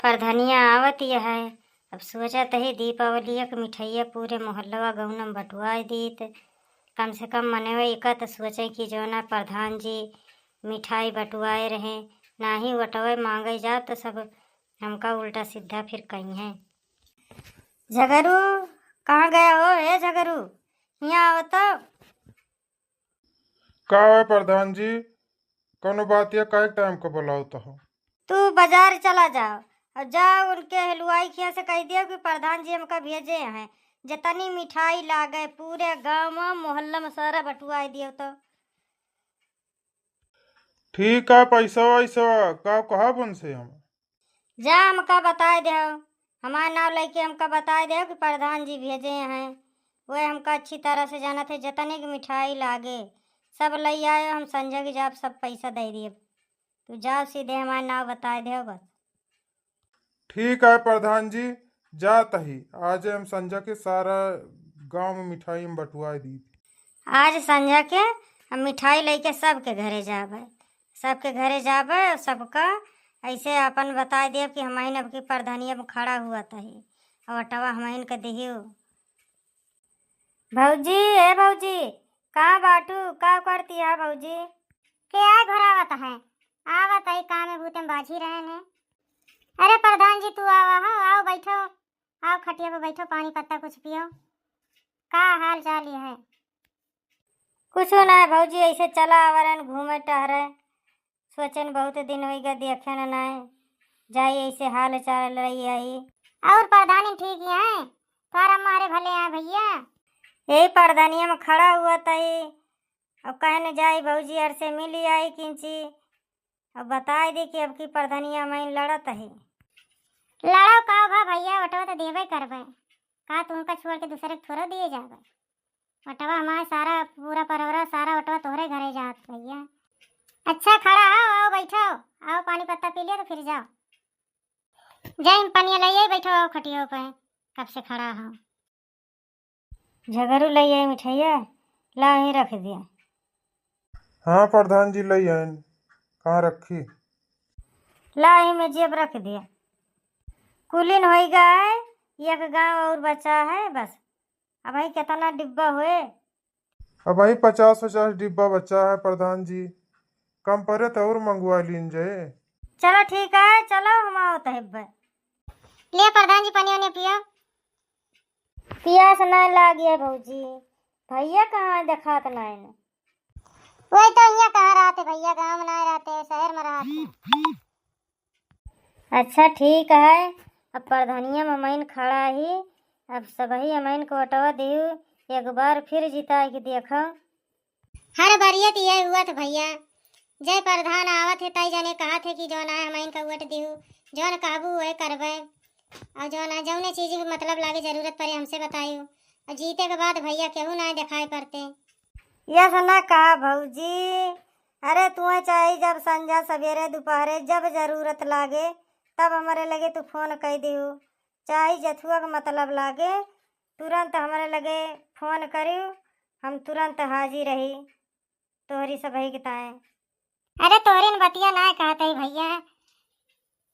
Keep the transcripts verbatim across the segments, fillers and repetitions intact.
परधनिया आवत यह है, अब सोचत ही दीपावली क मिठाइया पूरे मोहल्लवा गौनम बटुआए दीत। कम से कम मनवे इका त सोचे कि जौना प्रधान जी मिठाई बटुआए रहे, नाही वटवे मांगे जाब त सब हमका उल्टा सीधा फिर कही हैं। झगरू, कहाँ गया हो? ए झगरू, हियाँ आओ तो। का है प्रधान जी, कौनो बात या काहे टाइम का बुलाओ तो हो? तू बाजार चला जाओ और जाओ उनके हलवाई खिया से कह दियो कि प्रधान जी हमका भेजे हैं, जितनी मिठाई लागे पूरे गाँव में मोहल्ला में सारा बटुआए दियो तो। ठीक है, पैसा वैसा का कहब उनसे हम? जा हमका बताए देहो, हमार नाव लेके हमका बताए देहो कि प्रधान जी भेजे हैं, वह हमका अच्छी तरह से जानत है, जतने की मिठाई लागे सब लई आयो, हम संझा के जाब सब पैसा दे दिए। तू जाओ सीधे हमार नाव बताए देहो बस। ठीक है प्रधान जी, जात ही, आज हम संझा के सारा गांव में मिठाई हम बटुआए दी। आज संझा के हम मिठाई लेके सबके घरे जाबे, सबके घरे जाबे, सबका ऐसे अपन बताए देब कि हमहिन अब की प्रधानिया में खड़ा हुआ तही, और वटवा हमहिन के दिहियो। भौजी, ए भौजी, कहाँ बाटू? का करती है भौजी? के आए घरावत है? आवत है, काम में भूते में बाझी रहन है। अरे प्रधान जी, तू आवा हो, आओ बैठो, आओ खटिया पे बैठो, पानी पत्ता कुछ पियो। का हाल चाल ये है? कुछ ना है भौजी, ऐसे चला आवरन घूमे टहरे, सोचन बहुत दिन होई गए देखे न नाय, जाई ऐसे हाल चाल रही आई। और प्रधानी ठीक है, तारा मारे भले हैं भैया। यही प्रधानिया में खड़ा हुआ तही, अब कहे न जाई भौजी अर से मिली आई किंची, अब बताए दी कि अब की प्रधानिया में लड़त है। लड़ो का भा भैया, वटवा तो देबे करबे, का तुमका छोड़ के दूसरे के थोड़ा दिए जाबे? वटवा हमारे सारा पूरा परवरा सारा वटवा तोहरे घरे जात भैया। अच्छा खड़ा हो, आओ बैठो, आओ पानी पत्ता पी लियो तो फिर जाओ। जाए हम पनिया लाइए, बैठो आओ खटियो पे, कब से खड़ा हो। झगरू लाइए मिठाइया, ला ही रख दिया। हाँ प्रधान जी, लई आइन। कहाँ रखी? ला ही में जेब रख दिया। कुलीन होई गए, एक गांव और बचा है बस। अब भाई कितना डिब्बा हुए? अब भाई पचास पचास डिब्बा बचा है प्रधान जी, कम परे तो और मंगवा लीन जाए। चलो ठीक है, चलो हम आओ तहिब्बे। ले प्रधान जी, पानी उनी पियो। पियास ना लागी है भौजी, भैया कहाँ देखात ना है? वही तो यहाँ कहाँ रहते भैया, गाँव में ना रहते, शहर में रहते। अच्छा ठीक है, अब प्रधानिया में अमैन खड़ा ही, अब सबही अमैन को वटवा दियो, एक बार फिर जिता के देखो। हर बरियत यह हुआ था भैया, जय प्रधान आवत है तई जने कहा थे कि जौन आए हमैन का वोट दियो, जौन कहबू वह करबे, और जौन आए जौने चीज के मतलब लागे जरूरत पड़े हमसे बतायो, और जीते के बाद भैया केहू ना दिखाई पड़ते। यस ना कहा भौजी, अरे तुहे चाही जब संझा सवेरे दोपहरे जब जरूरत लागे तब हमरे लगे तू फोन कई दियो, चाही जथुआ के मतलब लागे तुरंत हमरे लगे फोन करियो, हम तुरंत हाजिर रही तोहरी सबही के ताए। अरे तोहरे न बतिया ना कहत है भैया,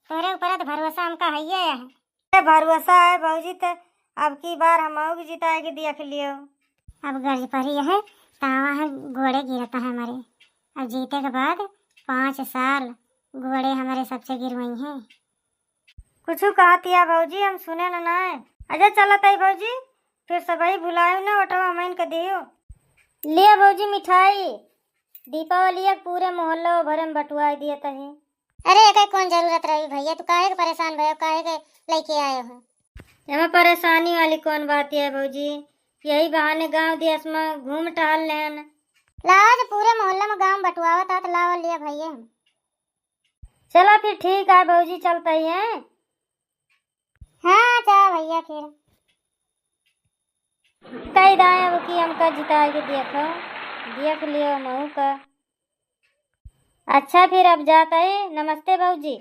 तोहरे ऊपर तो भरोसा हमका हइये है। अरे भरोसा है भौजी, त अब की बार हम आउग जिताए के देख लियो। अब गर्ज परी है, तावा है गोड़े गिरता है हमारे। अब जीते के बाद पाँच साल गोड़े हमारे सबसे गिरवाई हैं। कुछ कहतिया भौजी, हम सुने न नाय। अच्छा चलत है भौजी, फिर सबही भुलायो ना, वटवा हमैन के दियो। लिया भौजी मिठाई, दीपावली एक पूरे मोहल्ला भरे में बटुआए दिए तही। अरे एकर कौन जरूरत रही भैया, तू काहे के परेशान भयो, काहे के लेके आए हो? एमे परेशानी वाली कौन बात है भौजी, यही बहाने गांव देश में घूम टहल लेन। लावा जो पूरे मोहल्ला में गांव बटुआवत आत, लावा लिया भैया। चला फिर ठीक है भौजी, चलते ही हैं। हाँ जा भैया फिर। कही दाए अब कि हमका जिताए के देखो, देख लियो महू का। अच्छा फिर अब जाता है, नमस्ते भौजी।